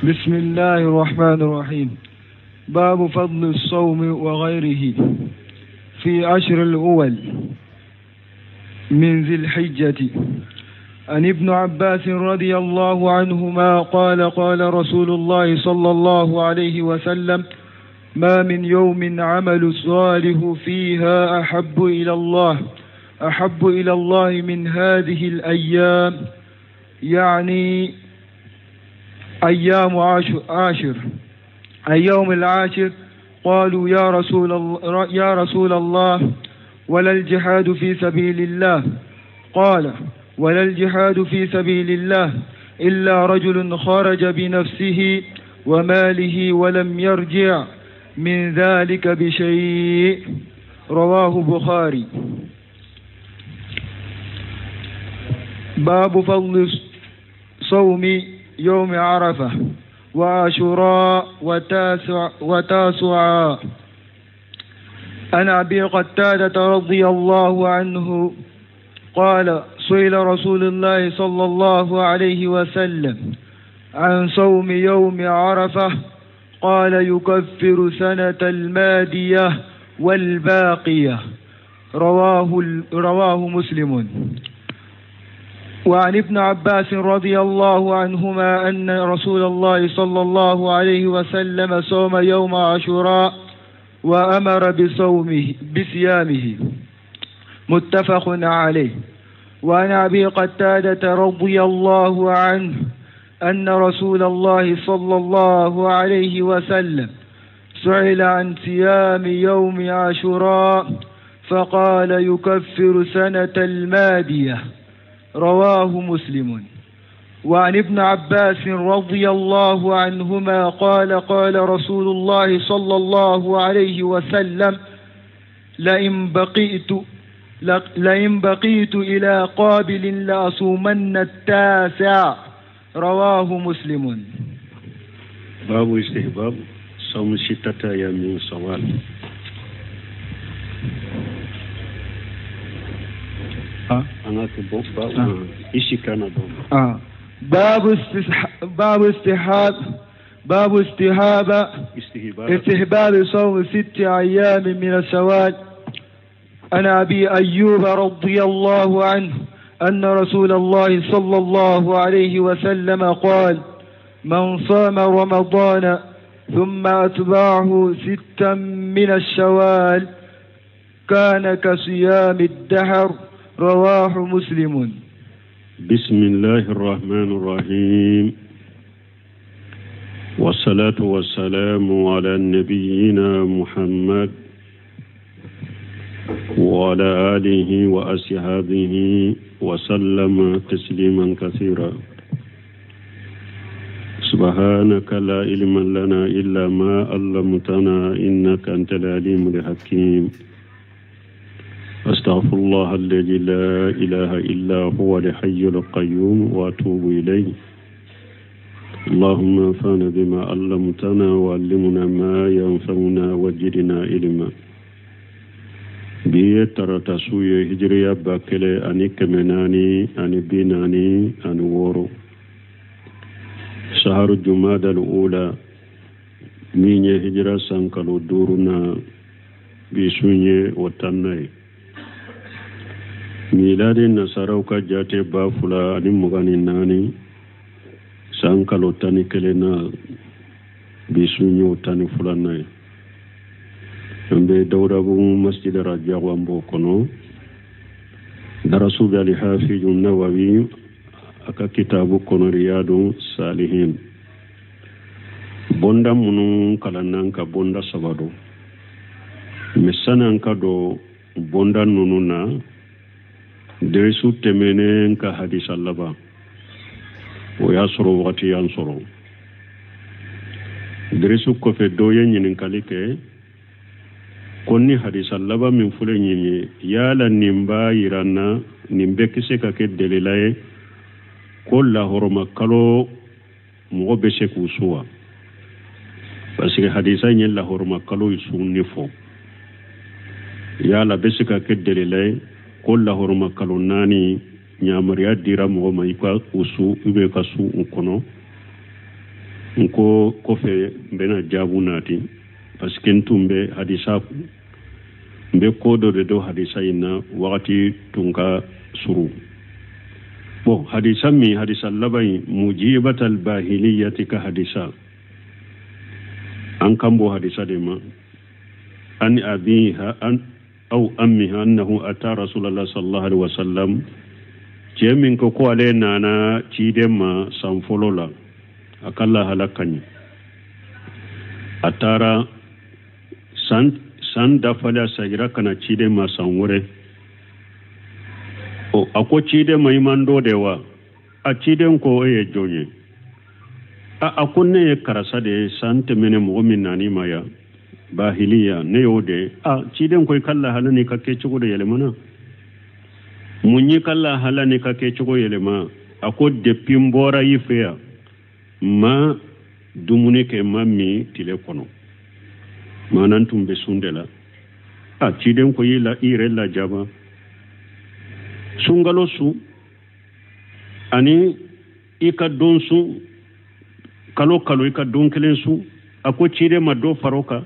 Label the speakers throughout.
Speaker 1: بسم الله الرحمن الرحيم. باب فضل الصوم وغيره في عشر الأول من ذي الحجة. عن ابن عباس رضي الله عنهما قال: قال رسول الله صلى الله عليه وسلم: ما من يوم عمل الصالح فيها أحب إلى الله من هذه الأيام، يعني أيام عاشر، اليوم العاشر. قالوا: يا رسول الله، ولا الجهاد في سبيل الله؟ قال: ولا الجهاد في سبيل الله إلا رجل خرج بنفسه وماله ولم يرجع من ذلك بشيء. رواه بخاري. باب فضل صوم يوم عرفة وعاشوراء وتاسوعاء. عن أبي قتادة رضي الله عنه قال: سئل رسول الله صلى الله عليه وسلم عن صوم يوم عرفة، قال: يكفر سنة الماضية والباقية. رواه مسلم. وعن ابن عباس رضي الله عنهما أن رسول الله صلى الله عليه وسلم صام يوم عاشوراء وأمر بصيامه. متفق عليه. وعن أبي قتادة رضي الله عنه أن رسول الله صلى الله عليه وسلم سئل عن صيام يوم عاشوراء، فقال: يكفر سنة الماضية. رواه مسلم. وعن ابن عباس رضي الله عنهما قال: قال رسول الله صلى الله عليه وسلم: لئن بقيت إلى قابل لأصومن التاسع. رواه مسلم.
Speaker 2: باب استحباب صوم 6 أيام من شوال. أنا كبوب إيش كان.
Speaker 1: آه. باب استحاب
Speaker 2: استحباب
Speaker 1: استحباب صوم 6 أيام من الشوال. عن أبي أيوب رضي الله عنه أن رسول الله صلى الله عليه وسلم قال: من صام رمضان ثم أتبعه 6 من الشوال كان كصيام الدهر. رواه مسلم.
Speaker 2: بسم الله الرحمن الرحيم، والصلاة والسلام على نبينا محمد وعلى آله وأصحابه وسلم تسليما كثيرا. سبحانك لا علم لنا إلا ما علمتنا إنك أنت العليم الحكيم. أستغفر الله الذي لا إله إلا هو الحي القيوم وأتوب إليه. اللهم انفعنا بما علمتنا وعلمنا ما ينفعنا وزدنا علما. Bi ye tarata su ye, hijiriya 1446, saharu jumadal ula, min ye hijira san kalo duuru na, bi sun ye o tanna ye. Miladi nasaraw ka jate 2024, san kalo 11 na, bi sun ye o 12nan ye. An bɛ Dawudabugu Masjid Rajabu, an b'o kɔnɔ. Darasu bɛ Alihafiju Nawawi a ka kitabu kɔnɔ, Riyadu Salihin. Bonda minnu kalanna, ka bonda saba don mɛ. Sani an ka don bonda ninnu na, derisu tɛmɛnen ka hadisa laban, o y'a sɔrɔ wagati y'an sɔrɔ derisu kɔfɛ. Dɔw ye ɲininkali kɛ ko ni hadisa laban min filɛ nin ye, yala nin b'a yira n na, nin bɛ se ka kɛ delila ye ko lahɔrɔma kalo mɔgɔ bɛ se k'u su wa? Parce que hadisa in ye lahɔrɔma kalo sunni fɔ. Yala bɛ se ka kɛ delila ye ko lahɔrɔma kalo 4 yamaruya dira mɔgɔ ma i ka u su, i bɛ ka su u kɔnɔ? N ko kɔfɛ n bɛna jaabu nati parce que n tun bɛ hadisa n bɛ ko dɔ de dɔn hadisa in na wagati tun ka surun. Bon, hadisa min hadisa laban in mujibatal bahiliyati ka hadisa an kan b'o hadisa de ma an abiha an aw ammiha annahu ata rasulallah sallallahu alaihi wasallam cɛ min ko ko ale nana ciden ma san fɔlɔ la a ka lahala ka ɲi a taara san san dafalen a sagira ka na ciden ma san wɛrɛ o a ko ciden ma i man dɔ de wa a ciden ko e ye jɔn ye a a ko ne ye karisa de ye san tɛmɛnen mɔgɔ min nan'i ma yan bahiliya ne y'o de ye a ciden ko i ka lahala n'i ka kɛcogo de yɛlɛmana mun y'i ka lahala n'i ka kɛcogo yɛlɛma a ko depuis n bɔra i fɛ yan n ma dumuni kɛ n ma min tile kɔnɔ maana n tun bɛ sun de la a ciden ko i la i yɛrɛ lajaba sunkalo sun ani i ka don sun kalo kalo i ka don kelen sun a ko ciden ma dɔ fara o kan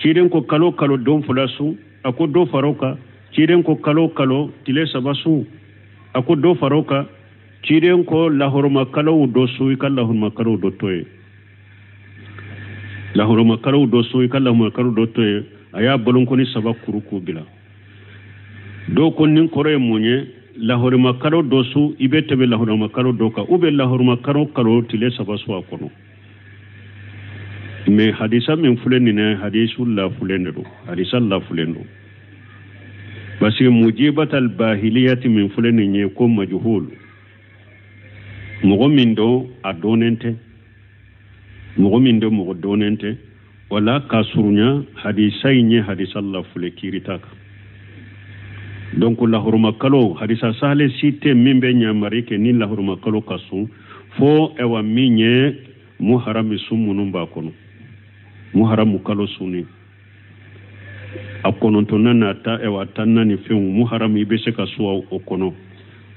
Speaker 2: ciden ko kalo kalo don fila sun a ko dɔ fara o kan ciden ko kalo kalo tile saba sun a ko dɔ fara o kan ciden ko lahɔrɔma kalow dɔ sun i ka lahɔrɔma kalow dɔ to yen lahɔrɔma kalow dɔ sun i ka lahɔrɔma kalow dɔ to yen a y'a bolonkɔni saba kuru k'u bila dɔw ko nin kɔrɔ ye mun ye lahɔrɔma kalo dɔ sun i bɛ tɛmɛ lahɔrɔma kalo dɔ kan ou bien lahɔrɔma kalo kalo tile saba sun a kɔnɔ mais hadisa min filɛ nin ye hadisu lafulen de don hadisa lafulen don parce que mujibatal bahiliyati min filɛ nin ye ko majhul mɔgɔ min don a dɔnnen tɛ mɔgɔ min don mɔgɔ dɔnnen tɛ wala ka surunya hadisa in ye hadisa lafule kiirita kan donc lahɔrɔma kalo hadisa sahale si tɛ min bɛ ɲamari kɛ ni lahɔrɔma kalo ka sun fo ɛwa min ye muharami sun minnu b'a kɔnɔ muharamu kalo sunni a kɔnɔntɔnna n'a ta ɛwa tanna ni fɛnw muharamu i bɛ se ka sun o kɔnɔ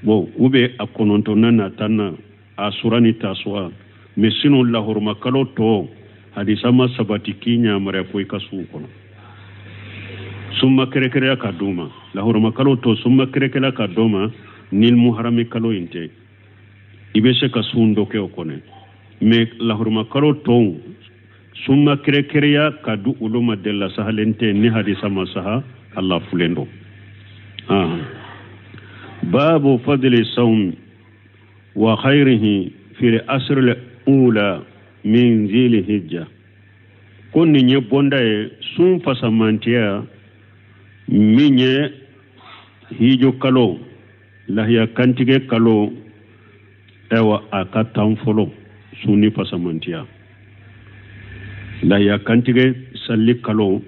Speaker 2: bon ou bien a kɔnɔntɔnna n'a tanna asura ni tasuwa mais sinon lahɔrɔma kalo tɔ hadisa ma sabati k'i ɲamariya fo i ka sun kɔnɔ sun ma kɛrɛkɛrɛya ka d'u ma lahɔrɔma kalo tɔ sun ma kɛrɛkɛrɛya ka d'o ma ni muharami kalo in tɛ i bɛ se ka sun dɔ kɛ o kɔnɔ mais lahɔrɔma kalo tɔw sun ma kɛrɛkɛrɛya ka di olu ma delila sahalen tɛ ni hadisa ma saha a lafulen don babu fadli sawmi wa khayrihi fi asr al-ula min zili hijja ko nin ye bonda ye sun fasamantiya min ye hijo kalo lahiya kantigɛ kalo ɛwa a ka tan fɔlɔ sunni fasamantiya lahiya kantigɛ sali kalo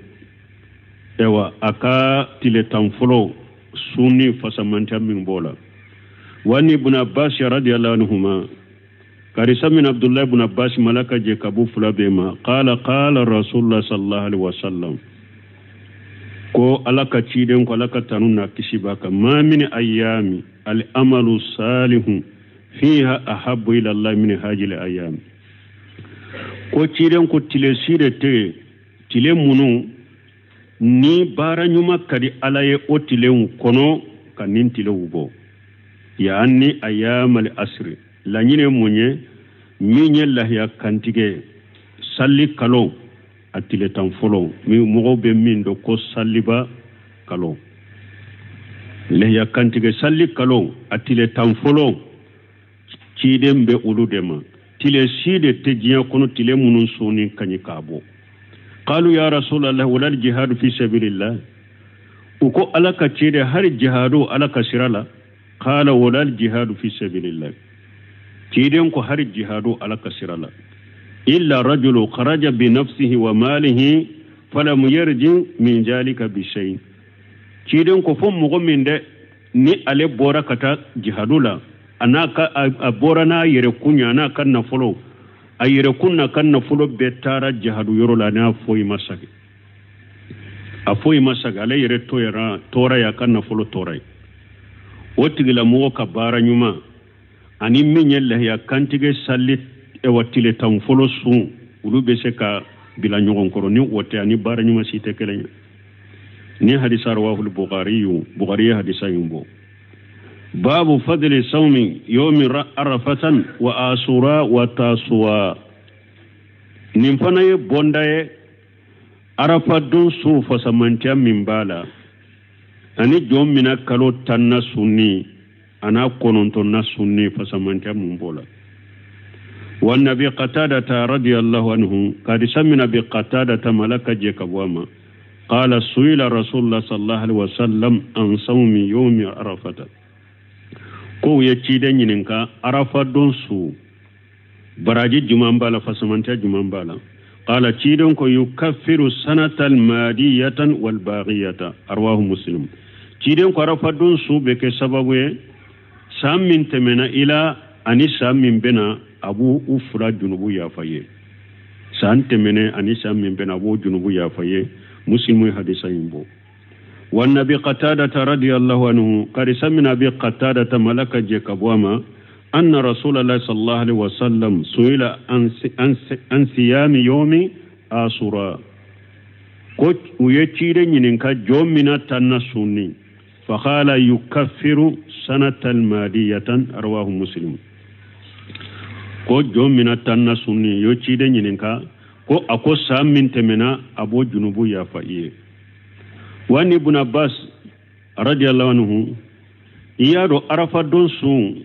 Speaker 2: ɛwa a ka tile tan fɔlɔ sunni fasamantiya min b'o la wa ni ibn abbas radiyallahu anhuma karisa min abdullahi ibn abbas malaka je kabu fula bɛɛ ma qala qala rasulullah sallallahu alaihi wasallam ko ala ka ciden ko ala ka tanu na kisi b'a kan ma min ayyami al amalu salihu fiha ahabbu ila allah min hajil ayyami ko ciden ko tile si de tɛ tile minnu ni baara ɲuman ka di ala ye o tilew kɔnɔ ka nin tilew bɔ yaani ayyamal asri laɲini ye mun ye min ye lahiya kantigɛ sali kalo a tile tan fɔlɔ min mɔgɔw bɛ min dɔn ko saliba kalo lahiya kantigɛ sali kalo a tile tan fɔlɔ ciden bɛ olu de ma tile si de tɛ diɲɛ kɔnɔ tile minnu sɔnni ka ɲi k'a bɔ qalu ya rasulallah wala jihadu fi sabilillah u ko ala ka ciden hali jihadu ala ka sira la qala wala jihadu fi sabilillah ciden ko hali jihadu ala ka sira la illa rajulu kharaja bi nafsihi wa malihi falam yarji min jalika bi shay ciden ko fo mɔgɔ min dɛ ni ale bɔra ka taa jihadu la a n'a ka a bɔra n'a yɛrɛ kun ye a n'a ka nafolo a yɛrɛ kun n'a ka nafolo bɛɛ taara jihadu yɔrɔ la n'a foyi ma sagi a foyi ma sagi ale yɛrɛ tɔɔrɔ ye a ka nafolo tɔɔrɔ ye o tigilamɔgɔ ka baara ɲuman ani min ye lahiya kantigɛ sali ɛwa tile 10 fɔlɔ sun, olu bɛ se ka bila ɲɔgɔn kɔrɔ. Ni o tɛ, ani baara ɲuman si tɛ kelen ye. Ni hadisa rawahul Bukhari, Bukhari ye hadisa in bɔ. Babu fadli sawmi yawmi arafatan wa asura wa tasuwa. Nin fana ye bonda ye arafa don su fasamantiya min b'a la, ani jɔn mina kalo 10na sunni ana 9na sunni fasamantiya mun b'o la. Wa nabi Qatadata radiyallahu anhu, kadisa min abi Qatadata malaka je ka bɔ a ma, qala suila rasulullah sallallahu alaihi wasallam an sawmi yawmi arafata. Ko u ye ciden ɲininka arafa don su baraji juman b'a la, fasamantiya juman b'a la. Qala ciden ko yukaffiru sanata almadiyatan walbaghiyata, arwahu Muslim. Ciden ko arafa don su bɛ kɛ sababu ye san min tɛmɛna i la ani san min bɛna, a b'u u fila junubu yafa ye. San tɛmɛnen ani san min bɛna, a b'o junubu yafa ye. Muslimu ye hadisa in bɔ. Wa nabi Qatadata radiyallahu anhu, karisa min abi Qatadata malaka je ka bɔ a ma, anna rasulallah sallallahu alaihi wasallam suila an siyami yomi asura. Ko u ye ciden ɲininka jɔn mina tanna sunni, faqala yukaffiru sanata almadiyatan, rawahu Muslim. Ko jɔn mina tanna sunni, yo ciden ɲininka ko a ko san min tɛmɛna a b'o junubu yafa i ye. Wa ni Ibn Abbas radiyallahu anhu, i y'a dɔn arafa don sun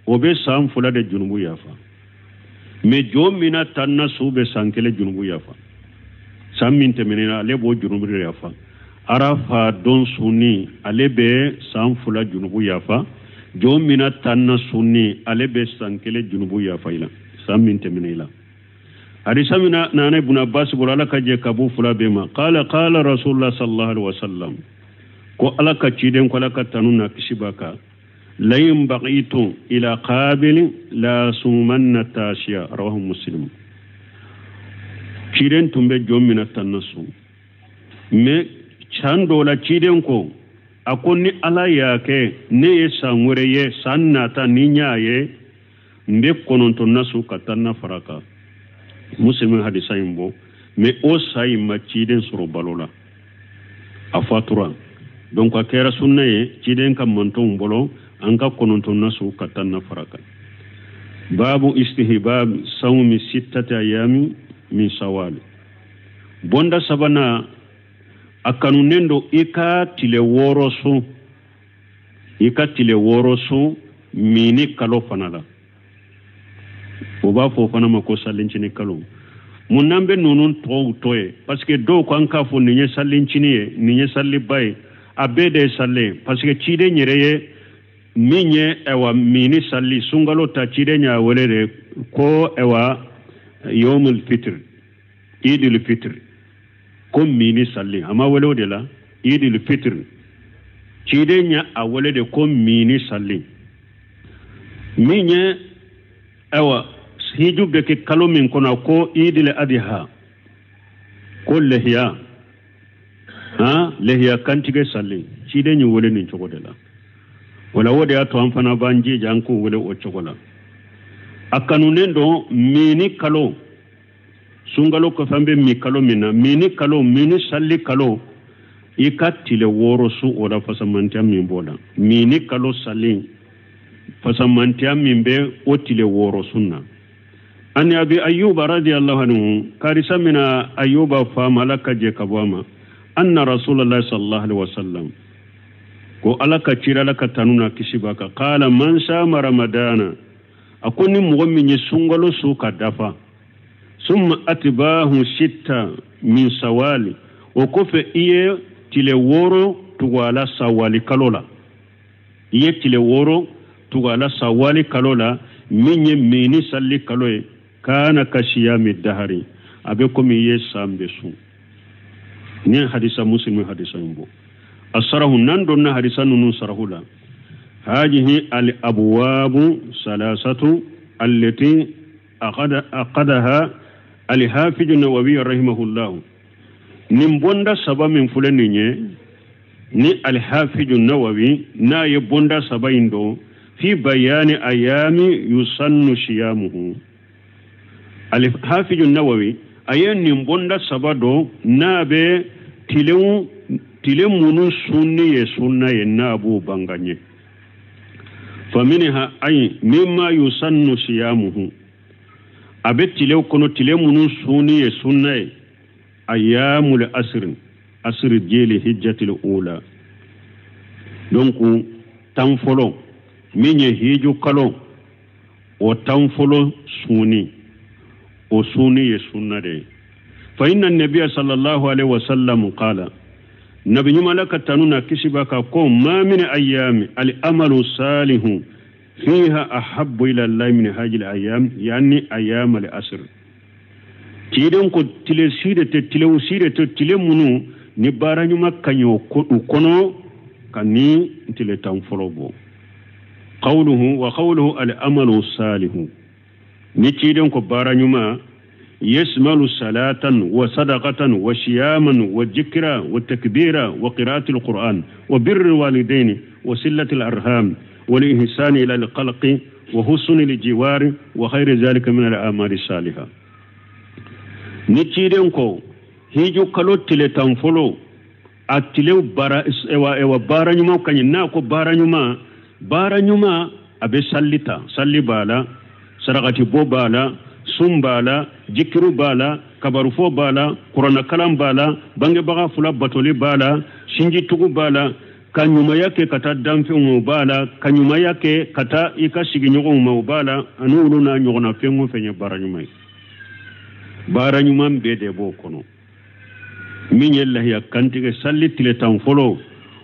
Speaker 2: o bɛ san 2 de junubu yafa, mɛ jɔn mina tanna sun bɛ san 1 junubu yafa. San min tɛmɛna ale b'o junubu de yafa. Arafa don sunni ale bɛ san 2 junubu yafa. Jɔn mina tanna sunni ale bɛ san 1 junubu yafa i la, san min tɛmɛna i la. Hadisa mina nana Ibn Abbas bolo, Ala ka jɛ ka bɔ fila bɛɛ ma. Qala qala rasulullah sallallahu alaihi wasallam, ko Ala ka ciden ko Ala ka tanu na kisi b'a kan, layin baqitu ila qabilin la sumanna tashiya, rawahu Muslim. Ciden tun bɛ jɔn mina tanna sun, mɛ san dɔ la ciden ko a ko ni Ala y'a kɛ ne ye san wɛrɛ ye, san nata ni n y'a ye, n bɛ 9na sun ka 10na fara kan. Muslim hadisa in bɔ, mɛ o sa in ma ciden sɔrɔ balo la, a fatura. Donc a kɛra sunna ye ciden ka mantonw bolo an ka 9na sun ka 10na fara kan. Babu istihbab sawmi sittati ayami min sawal. Bonda sabanan, a kanunen don i ka tile 6 sun, i ka tile 6 sun mini kalo fana la. O b'a fɔ o fana ma ko salincini kalo. Mun n'an bɛ ninnu tɔw tɔ ye? Parce que dɔw ko an k'a fɔ nin ye salincini ye, nin ye saliba ye, a bɛɛ de ye sali ye. Parce que ciden yɛrɛ ye min ye ɛwa mini sali sunkalo ta, ciden y'a wele de ko ɛwa yomul fitr, idil fitr, ko mini sali. A ma wele o de la idil fitr, ciden y'a a wele de ko mini sali. Min ye ɛwa hiju bɛ kɛ kalo min kɔnɔ ko idil adiha, ko lehiya, han lehiya kantigɛ sali, ciden y'u wele nin cogo de la. Wala o de y'a to an fana b'an jija an k'u wele o cogo la. A kanunen don mini kalo, sunkalo kɔfɛ an bɛ min kalo min na, mini kalo, mini sali kalo, i ka tile 6 su o la fasamantiya min b'o la. Mini kalo sali fasamantiya min bɛ o tile 6 sun na. Ani abi Ayyuba radiyallahu anhu, karisa mina Ayyuba fa malaka je ka bɔ a ma, anna rasulallah sallallahu alaihi wasallam, ko Ala ka cira Ala ka tanu na kisi b'a kan, qala man sama ramadana, a ko ni mɔgɔ min ye sunkalo su ka dafa, summa atbahu sitta min sawali, o kɔfɛ i ye tile 6 tugu a la sawali kalo la, i ye tile 6 tugu a la sawali kalo la min ye mini sali kalo ye, kana ka siyami dahari, a bɛ komi i ye san bɛɛ sun. Ni hadisa Muslim hadisa in bɔ. A sarahu n'an donna hadisa ninnu sarahu la, hajihi al abwabu salasatu allati aqadaha al hafiz an-Nawawi rahimahullah. Nin bonda saba min filɛ nin ye, ni al hafiz an-Nawawi n'a ye bonda saba in don, fi bayani ayami yusannu siyamuhu. Alhafiju Nawawi a ye nin bonda saba dɔn n'a bɛ tile minnu sunni ye sunna ye n'a b'o bangan ye. Faminha ay mimma yusannu siyamuhu, a bɛ tilew kɔnɔ tile minnu sunni ye sunna ye, ayyamul asr asr jeli hijjatil ula. Donc tan fɔlɔ min ye hiju kalo o tan fɔlɔ sunni, o sunni ye sunna de ye. Fa inna nabiyya sallallahu alaihi wasallam qala, nabi ɲuman la ka tanu na kisi b'a kan ko ma min ayyami al amalu salihu fiha ahabbu ila allahi min hadhihi al ayyam, yani ayyam al asr. Ciden ko tile si de tɛ tilew si de tɛ tile minnu ni baara ɲuman ka ɲi u kɔnɔ ka ni tile tan fɔlɔ bɔ. Qawluhu wa qawluhu al amalu salihu, ni ciden ko baara ɲuman yasmalu salatan wa sadaqatan wa siyaman wa jikra wa takbira wa qira'ati alquran wa birri alwalidaini wa sillati alarham wal ihsani ila alkhalqi wa husni aljiwari wa khayri zalika min al'amali salihah. Ni ciden ko hiju kalo tile tan fɔlɔ a tilew baara ewa baara ɲuman ka ɲi. N'a ko baara ɲuman, baara ɲuman a bɛ salli ta, salli b'a la, sarakati bɔ b'a la, sun b'a la, jikiru b'a la, kabarufɔ b'a la, kuranakalan b'a la, bangebaga fila batoli b'a la, sinjitugu b'a la, ka ɲumanya kɛ ka taa danfɛnw o b'a la, ka ɲumanya kɛ ka taa i ka sigiɲɔgɔnw ma o b'a la, ani olu n'a ɲɔgɔnna fɛn o fɛn ye baara ɲuman ye. Baara ɲuman bɛɛ de b'o kɔnɔ. Min ye lahiya kantigɛ salli tile tan fɔlɔ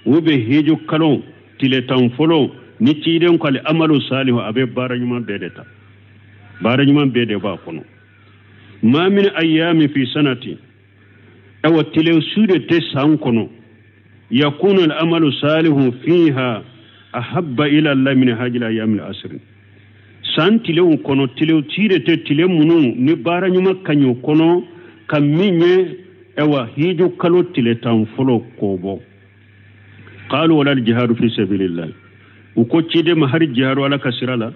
Speaker 2: u bɛ hiju kalo tile tan fɔlɔ ni ciden ko amalu salihu, a bɛ baara ɲuman bɛɛ de ta, baara ɲuman bɛɛ de b'a kɔnɔ. Ma min ayyami fi sanati, awa tile su de tɛ san kɔnɔ, yakunu al-amalu salihu fiha ahabba ila Allah min hadhihi al-ayyam al-asr. San tilew kɔnɔ tilew ci de tɛ tile minnu ni baara ɲuman ka ɲi o kɔnɔ ka min ye awa hiju kalo tile tan fɔlɔ k'o bɔ. Qalu wala al-jihadu fi sabilillah, u ko ciden ma hari jihadu ala ka sira la.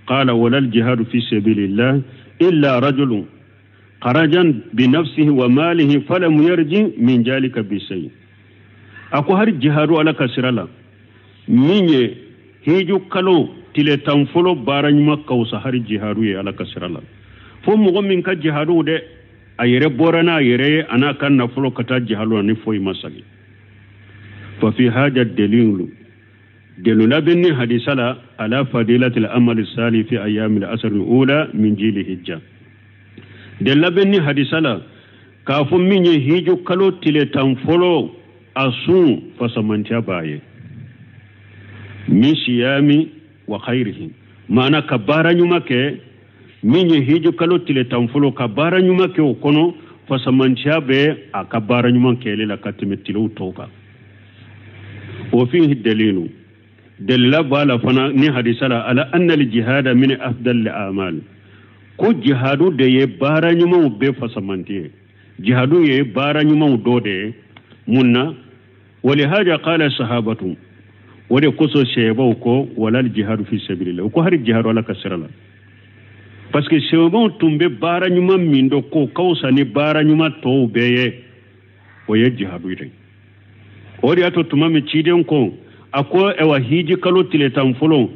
Speaker 2: Qala wala al-jihadu fi sabilillah illa rajulun kharajan bi nafsihi wa malihi falam yarji min jalika bi shay. A ko hari jihadu ala ka sira la min ye hiju kalo tile tan fɔlɔ baara ɲuman ka wusa hari jihadu ye ala ka sira la. Fo mɔgɔ min ka jihadu dɛ a yɛrɛ bɔra n'a yɛrɛ ye a n'a ka nafolo ka taa jihadu la ni foyi ma sagi. Fa fi haja dalilu, dalilu bɛ ni hadisa la ala fadilati al-amali salih fi ayyami al-asr al-ula min jili hijja. Dalilu bɛ ni hadisa la k'a fɔ min ye hiju kalo tile tan fɔlɔ a sun fasamantiya b'a ye min siyami wa khayrihi, maana ka baara ɲuman kɛ min ye hiju kalo tile tan fɔlɔ ka baara ɲuman kɛ o kɔnɔ fasamantiya bɛ a ka baara ɲuman kɛli la ka tɛmɛ tilew tɔw kan. O fihi dalilu, dalila b'a la fana ni hadisa la ala anna al-jihada min afdal al-a'mal, ko jihadu de ye baara ɲumanw bɛɛ fasamanti ye, jihadu ye baara ɲumanw dɔ de ye. Mun na? Walihaja qala sahabatu, o de kosɔn sɛbaw ko wala al-jihadu fi sabilillah, u ko hari jihadu ala ka sira la. Parce que sɛbaw tun bɛ baara ɲuman min dɔn k'o ka wusa ni baara ɲuman tɔw bɛɛ ye, o ye jihadu ye. O de y'a to tuma min ciden ko a ko ayiwa hiji kalo tile tan fɔlɔ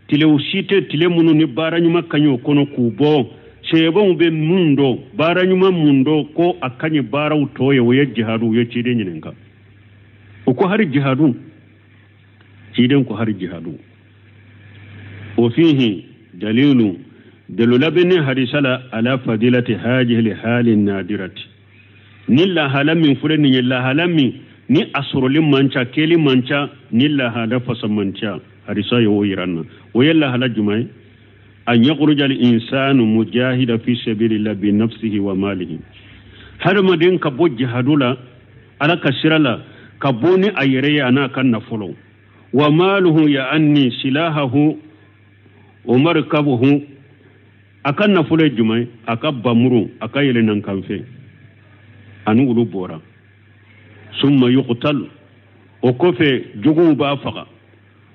Speaker 2: tilew si tɛ tile minnu ni baara ɲuman ka ɲi o kɔnɔ k'u bɔ, sɛbaw bɛ mun dɔn baara ɲuman mun dɔn ko a ka ɲi baaraw tɔ ye, o ye jihadu. U ye ciden ɲininka, o ko hari jihadu, ciden ko hari jihadu. O fihi dalilu, dalilu bɛ ni hadisa la ala fadilati hadhihi hali nadirati, ni lahala min filɛ nin ye, lahala min ni a sɔrɔli man ca, kɛli man ca, ni lahala fasa man ca, hadisa ye o yira n na. O ye lahala jumɛn ye? An yakhruja al-insanu mujahida fi sabilillah bi nafsihi wa malihi, hadamaden ka bɔ jihadu la ala ka sira la ka bɔ ni a yɛrɛ ye a n'a ka nafolo, wa maluhu ya anni silahahu wa markabuhu, a ka nafolo ye jumɛn ye? A ka bamuru, a ka yɛlɛnankanfɛn ani olu bɔra. Summa yuqtal, o kɔfɛ juguw b'a faga.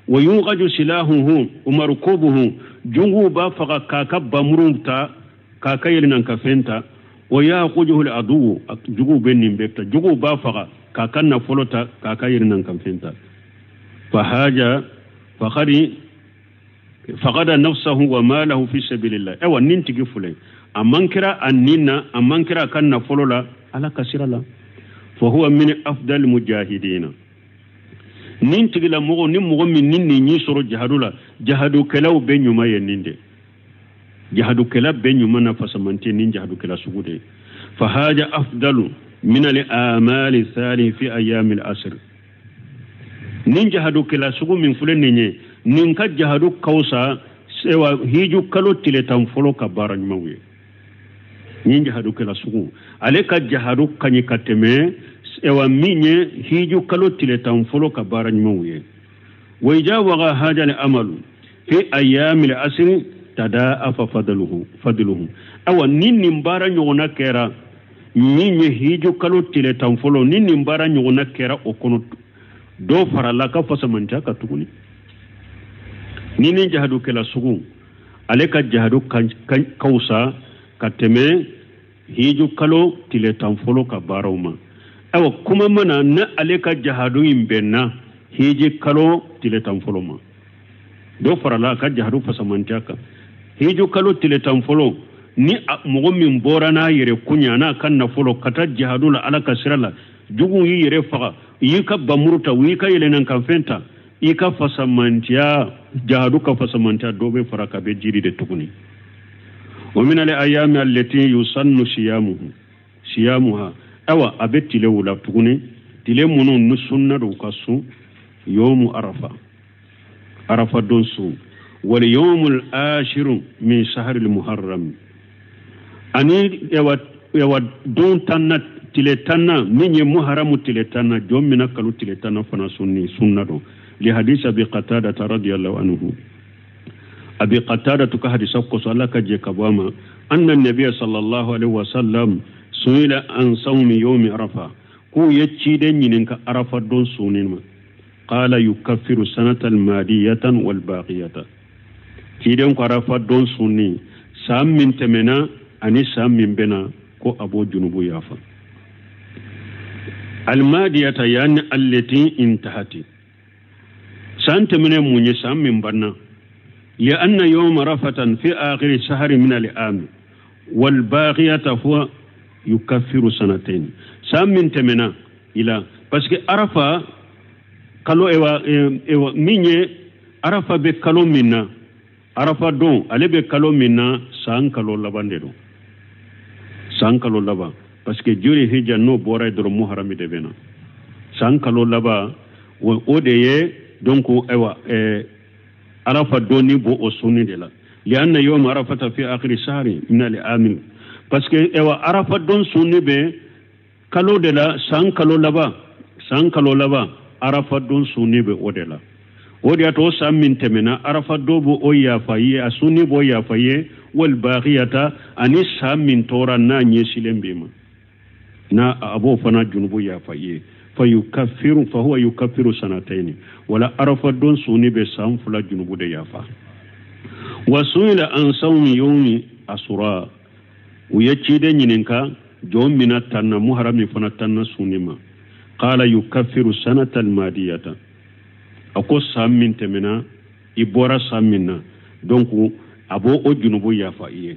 Speaker 2: Wa yunqaju silahuhu wa markubuhu, juguw b'a faga k'a ka bamuru ta K'a ka yɛlɛnna ka fɛn ta wa yaakujuhu aduwu juguw bɛ nin bɛɛ ta juguw b'a faga k'a ka nafolo ta k'a ka yɛlɛnna ka fɛn ta fa haja fakadi fagada nafsahu wa malahu fi sabilillah ayiwa nin tigi filɛ a man kɛra a nin na a man kɛra a ka nafolo la ala ka sira la fa huwa min afdal mujahidina nin tigilamɔgɔ ni mɔgɔ min ni nin y'i sɔrɔ jahadu la jahadukɛlaw bɛɛ ɲuman ye nin de jahadukɛla bɛɛ ɲuman na fasamante nin jahadukɛla sugu de fa haja afdalu min al amali salih fi ayami al asr nin jahadukɛla sugu min filɛ nin ye nin ka jahadu ka wusa sewa hiju kalo tile 10 fɔlɔ ka baara ɲumanw ye nin jahadukɛla sugu ale ka jahadu ka ɲi ka tɛmɛ ewa min ye hiju kalo tile 10 fɔlɔ ka baara ɲumanw ye wa ija waga hajal amalu fi ayamil asri tadaafa fadluhu awa ni nin baara ɲɔgɔnna kɛra min ye hiju kalo tile 10 fɔlɔ ni nin baara ɲɔgɔnna kɛra o kɔnɔ dɔ farala ka fasamantiya ka tuguni ni nin jahadukɛla sugu ale ka jahadu ka wusa ka tɛmɛ hiju kalo tile 10 fɔlɔ ka baaraw ma ayiwa kuma mana na ale ka jahadu in bɛnna hiji kalo tile 10 fɔlɔ ma dɔ farala a ka jahadu fasamantiya kan hiju kalo tile 10 fɔlɔ ni mɔgɔ min bɔra n'a yɛrɛ kun ye a n'a ka nafolo ka taa jahadu la ala ka sira la juguw y'i yɛrɛ faga u y'i ka bamuru ta u y'i ka yɛlɛnnankanfɛn ta i ka fasamantiya jahadu ka fasamantiya dɔ bɛ fara ka bɛ jiri de tuguni wa min al ayami allati yusannu siyamuha awa a bɛ tilew la tuguni tile minnu ni sunna don ka sun yawmu arafa arafa don sun wal yawmul ashiru min shahril muharram ani ewa don tanna tile tanna min ye muharamu tile tanna jɔn mina kalo tile tanna fana sunni sunna don li hadisi abi qatada radiyallahu anhu abi qatada ka hadisa kosɔn ala ka jɛ ka bɔ a ma anna nabiya sallallahu alaihi wasallam suila an sawmi yawmi arafa k'u ye ciden ɲininka arafa don sunni ma qala yukaffiru sanata almadiyatan walbaqiyata ciden ko arafa don sunni san min tɛmɛna ani san min bɛna ko a b'o junubu yafa almadiyata yani allati intahati san tɛmɛnen mun ye san min banna lianna yawma rafatan fi akhiri shahri min al-am walbaqiyata huwa yukaffiru sanatayn san min tɛmɛna ila parce que arafa kalo ewa min ye arafa bɛ kalo min na arafa don ale bɛ kalo min na san kalo laban de don san kalo laban parce que juri hijja n'o bɔra yen dɔrɔn muharami de bɛ na san kalo laban o de ye donc ayiwa arafa donni b'o o sunni de la lianna yawma arafata fi akhiri shahri min al-aam parce que ayiwa arafa don sunni bɛ kalo de la san kalo laban arafa don sunni bɛ o de la o de y'a to san min tɛmɛna arafa dɔ b'o o yafa ye a sunni b'o yafa ye wal baqiyata ani san min tora n'a ɲɛsilen b'i ma na a b'o fana junubu yafa ye fa yukaffiru fa huwa yukaffiru sanatayn wala arafa don sunni bɛ san 2 junubu de yafa wa suila an sawmi yawmi asura u ye ciden ɲininka jɔn mina tanna muharami fana tanna sunni ma qala yukaffiru sanata almadiyata a ko san min tɛmɛna i bɔra san min na donc a b'o o junubu yafa i ye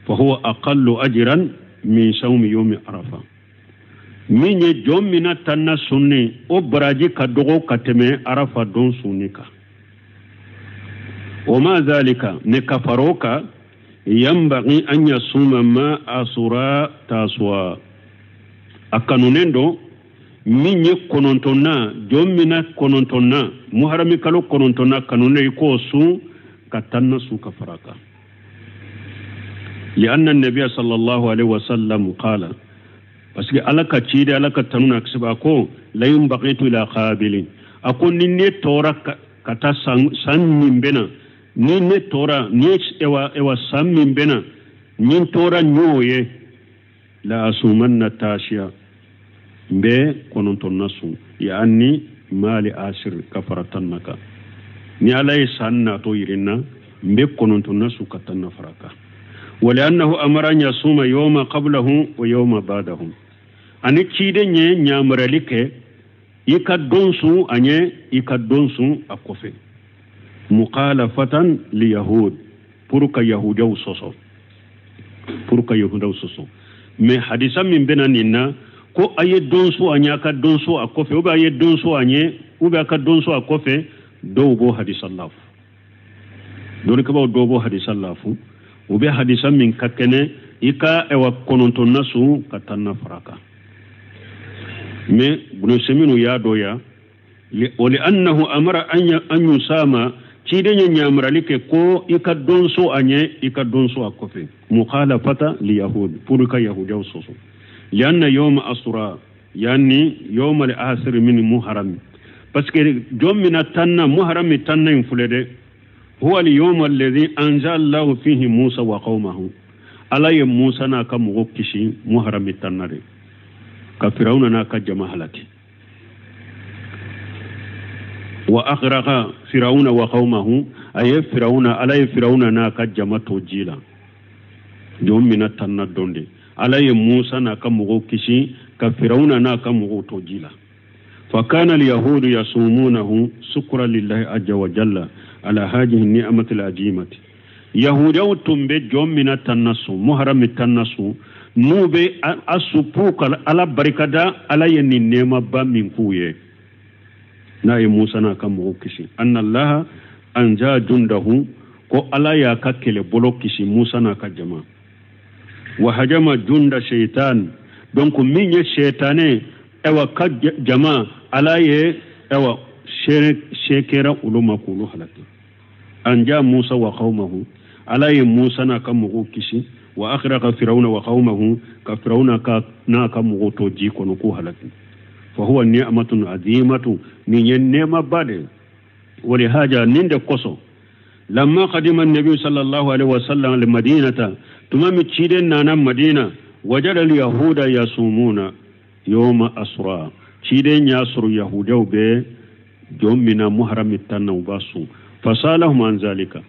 Speaker 2: fa huwa aqallu ajran min sawmi yawmi arafa min ye jɔn mina tanna sunni o baraji ka dɔgɔ ka tɛmɛ arafa don sunni kan wa ma zalika ne ka far'o kan yanbaghi an yasuma ma asura taswa a kanunen don min ye 9nan jɔn mina 9nan muharami kalo 9nan kanunen i k'o sun ka tanna sun ka fara kan lianna nabiya sallallahu alaihi wasallam qala parce que ala ka ciden ala ka tanu na kisaba ko la yunbaqitu ila qabilin a ko ni ne tora ka taa san min bɛna ni ne tora ni ewa san min bɛna ni n tora ɲ'o ye la asumanna tashiya n bɛ 9nan sun yaani mali asir ka fara tanna kan ni ala ye san natɔ yiri n na n bɛ 9nan sun ka tanna fara kan. Waliannahu amara an yasuma yawma qablahu wa yawma ba'dahu. Ani ciden ye ɲamarali kɛ i ka don sun a ɲɛ, i ka don sun a kɔfɛ. Mukhalafatan li yahud, pour ka yahudaw sɔsɔ, pour ka yahudaw sɔsɔ. Mais hadisa min bɛna nin na ko a ye don sun a ɲɛ, a ka don sun a kɔfɛ, ou bien a ye don sun a ɲɛ, ou bien a ka don sun a kɔfɛ, dɔw b'o hadisa lafu. Dɔnnikɛbaaw dɔw b'o hadisa lafu. U bɛ hadisa min ka kɛnɛ i ka ɛwa kɔnɔntɔnna sun ka tanna fara kan. Mais Ibn y'a dɔn ya wali annahu amara an yusama, ciden ye ɲamarali kɛ ko i ka don so a ɲɛ, i ka don so a kɔfɛ. Mukhalafata li yahud, pour ka yahudiyaw sɔsɔ. Lianna yawma asura, yani yawma al asir min muharram, parce que jɔn min na tanna muharram tanna in filɛ dɛ, huwa al yawma alladhi anzala Allahu fihi Musa wa qaumahu. Ala ye Musa n'a ka mɔgɔw kisi muharram tanna de, ka Firawuna n'a ka jama halaki. Wa aghraqa Firawuna wa qaumahu, aye Firawuna, ala ye Firawuna n'a ka jama to ji la. Jɔn min na tanna don de, ala ye Musa n'a ka mɔgɔw kisi ka Firawuna n'a ka mɔgɔw to ji la. Fa kana al-yahudu yasumunahu sukra lillahi azza wa jalla ala hadhihi ni'mati al-azimati. Yahudaw tun bɛ jɔn min na tanna sun, muharram tanna sun, n'u bɛ a su ka ala barikada, ala ye nin nɛɛmaba min k'u ye n'a ye Musa n'a ka mɔgɔw kisi. Anna Allaha anja jundahu, ko ala y'a ka kɛlɛbolo kisi Musa n'a ka jama. Wa hajama junda shaitan, donc min ye shaitanɛ ɛwa ka jama, ala ye ɛwa se kɛra olu ma k'olu halaki. Anja Musa wa qaumahu, ala ye Musa n'a ka mɔgɔw kisi. Wa akhraqa Firawuna wa qaumahu, ka Firawuna ka n'a ka mɔgɔw to ji kɔnɔ k'u halaki. Fa huwa ni'matun azimatu, nin ye nɛɛmaba de ye. Walihaja nin de kosɔn, lamma qadima an-nabi sallallahu alaihi wasallam al-madinata, tuma min ciden nana Madina, wajada al-yahuda yasumuna yawma asra, ciden y'a sɔrɔ yahudaw bɛ jɔn min na muharram tanna u b'a sun. Fasalahum an zalika,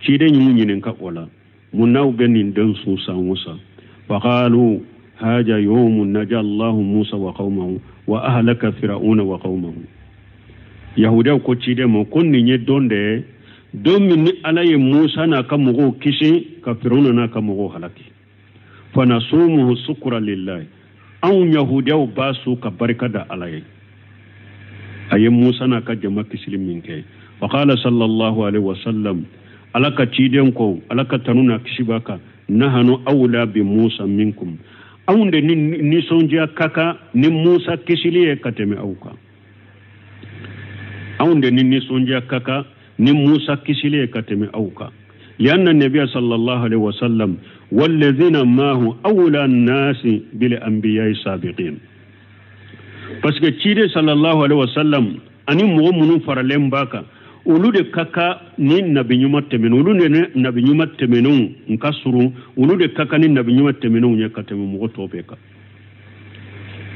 Speaker 2: ciden y'u ɲininka o la, mun n'aw bɛ nin den sun san o san? Faqalu haja yawmun naja Allahu Musa wa qaumahu wa ahlaka Fir'auna wa qaumahu. Yahudaw ko ciden ma ko nin ye don de ye, don min ni ala ye Musa n'a ka mɔgɔw kisi ka Fir'auna n'a ka mɔgɔw halaki. Fanasumuhu sukra lillahi, anw yahudaw b'a sun ka barika da ala ye, a ye Musa n'a ka jama kisili min kɛ. Faqala sallallahu alaihi wasallam, ala ka ciden ko, ala ka tanu n'a kisi b'a kan, nahanu awla bi Musa minkum, anw de ni nisɔndiya ka kan ni Musa kisili ye ka tɛmɛ aw kan. Anw de ni nisɔndiya ka kan ni Musa kisili ye ka tɛmɛ aw kan. Lianna nabiya sallallahu alaihi wasallam walladhina maahu awla an-nasi bil anbiya'i sabiqin, parce que ciden sallallahu alaihi wasallam ani mɔgɔ minnu faralen b'a kan, olu de ka kan ni nabi ɲuman tɛmɛnenw, olu de ni nabi ɲuman tɛmɛnenw n ka surun, olu de ka kan ni nabi ɲuman tɛmɛnenw ye ka tɛmɛ mɔgɔ tɔw bɛɛ kan.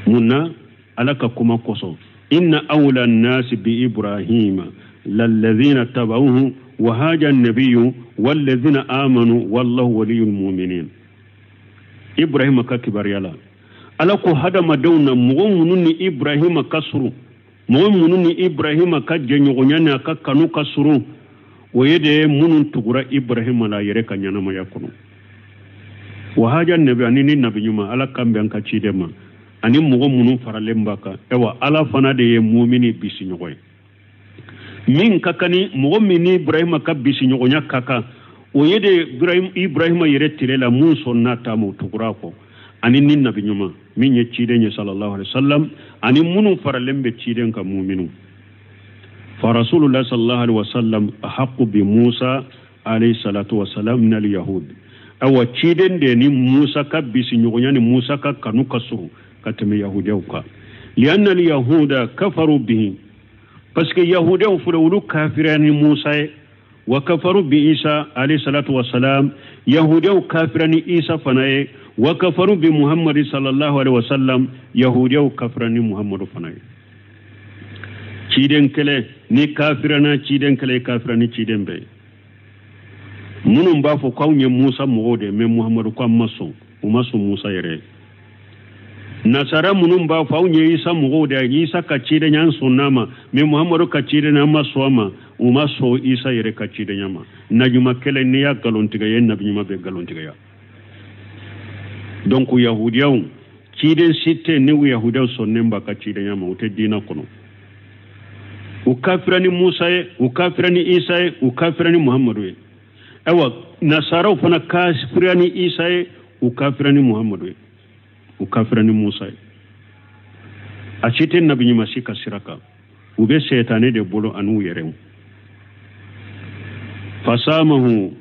Speaker 2: Mun na? Ala ka kuma kosɔn, inna awla an-nasi bi Ibrahima lalladhina tabauhu wa haja an-nabiyyu walladhina amanu wallahu waliyyul mu'minin. Ibrahima ka kibaruya la, ala ko hadamadenw na mɔgɔ minnu ni Ibrahima ka surun, mɔgɔ minnu ni Ibrahima ka jɛɲɔgɔnya n'a ka kanu ka surun, o ye de minnu tugura Ibrahima la a yɛrɛ ka ɲɛnamaya kɔnɔ. Wa haja nabi, ani ni nabi ɲuman, ala kan bɛn ka ciden ma, ani mɔgɔ minnu faralen b'a kan, ayiwa ala fana de ye mumini bisiɲɔgɔn ye. Min ka kan ni mɔgɔ min ni Ibrahima ka bisiɲɔgɔnya ka kan, o ye de Ibrahima yɛrɛ tile la mun sɔnna ta ma o tugura kɔ, ani ni nabi ɲuman min ye ciden ye sallallahu alaihi wasallam, ani minnu faralen bɛ ciden kan muminu. Fa rasulullah sallallahu alaihi wasallam ahaqqu bi Musa alayhi salatu wasalam min al-yahud. Awa ciden de ni Musa ka bisiɲɔgɔnya ni Musa ka kanu ka surun ka tɛmɛ yahudiyaw kan. Lianna al-yahuda kafaru bihi, parce que yahudiyaw filɛ olu kafiriya ni Musa ye. Wa kafaru bi Isa alayhi salatu wasalam, yahudiyaw kafiriya ni Isa fana ye. Wa kafaru bi Muhammad sallallahu alaihi wasallam, yahudiyaw kafiriya ni Muhammadu fana ye. Ciden kɛlɛ ni kafiriya na ciden kɛlɛ, kafiriya ni ciden bɛɛ ye. Minnu b'a fɔ k'anw ye Musa mɔgɔw de ye, mais Muhamadu ko an ma sɔn, u ma sɔn Musa yɛrɛ ye. Nasara minnu b'a fɔ anw ye Isa mɔgɔw de ye, Isa ka cidenya an sɔnn'a ma, mais Muhamadu ka cidenya an ma sɔn a ma, u ma sɔn Isa yɛrɛ ka cidenya ma. Naɲuman kelen n'i y'a nkalontigɛ ye, nabiɲuman bɛ nkalontigɛya. Donc yahudiyaw ciden si tɛ ni yahudiyaw sɔnnen b'a ka cidenya ma, u tɛ diinɛ kɔnɔ. U kafira ni Musa ye, u kafira ni Isa ye, u kafira ni Muhamadu ye. Ayiwa, nasaraw fana kafira ni Isa ye, u kafira ni Muhamadu ye, u kafira ni Musa ye. A si tɛ nabiɲuman si ka sira kan, u bɛ sɛtanɛ de bolo an'u yɛrɛw. Fasamahu,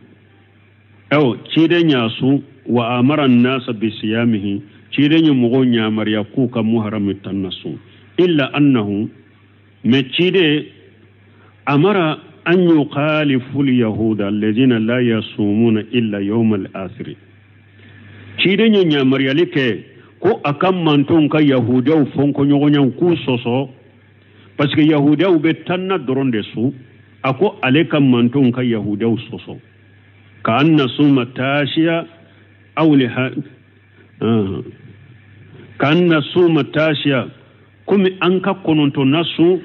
Speaker 2: ayiwa, ciden y'a sun, wa amara nasa bisiyamihi, ciden ye mɔgɔw yamaruya k'u ka muharami tanna sun. Illa annahu, mais ciden amara an yukhalifu lyahuda alladhina la yasumuna illa yawma al-asiri. Ciden ye yamaruyali kɛ ko a ka mantonw ka yahudiyaw fɔnkɔɲɔgɔnyaw k'u sɔsɔ, parce que yahudiyaw bɛ tanna dɔrɔn de sun. A ko ale ka mantonw ka yahudiyaw sɔsɔ, ka an nasuma taasiya aw li ha ka an nasuma taasiya, komi an ka kɔnɔntɔnna sun,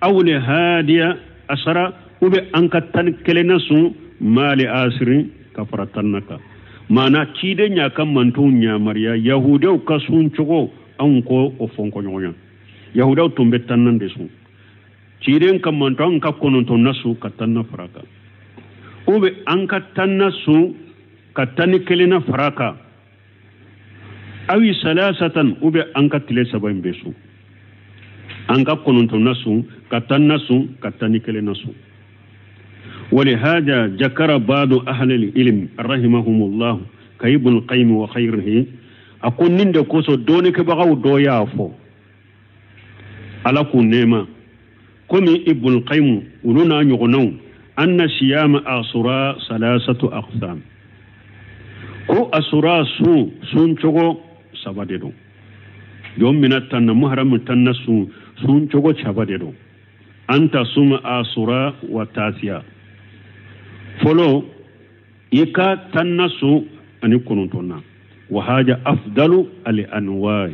Speaker 2: aw li hadiya asara, u bɛ an ka 11nan sun, maali asiri ka fara tanna kan. Maana ciden y'a ka mantonw yamaruya yahudiyaw ka sun cogo, anw ko o fɔnkɔɲɔgɔnya. Yahudiyaw tun bɛ tannan de sun, ciden ka manton an ka kɔnɔntɔnna sun ka tanna fara kan, u bɛ an ka tanna sun ka 11nan fara kan, awi salasatan, u bɛ an ka tile saba in bɛ sun, an ka kɔnɔntɔnna sun ka tanna sun ka 11nan sun. ولهذا ذكر بعض أهل العلم رحمهم الله كابن القيم وخيره، أكون نند كوسو دونك بغاو دويافو على كون نيما كمي ابن القيم ولنا يغنون أن صيام عاشوراء 3 أقسام. كو عاشوراء سون سون چوغو سباديرو يوم من التن محرم التن سون سون چوغو سباديرو أن تصوم عاشوراء وتاسيا fɔlɔ i ka tanna sun ani kɔnɔntɔnna. Wa haja afdalu al anwai,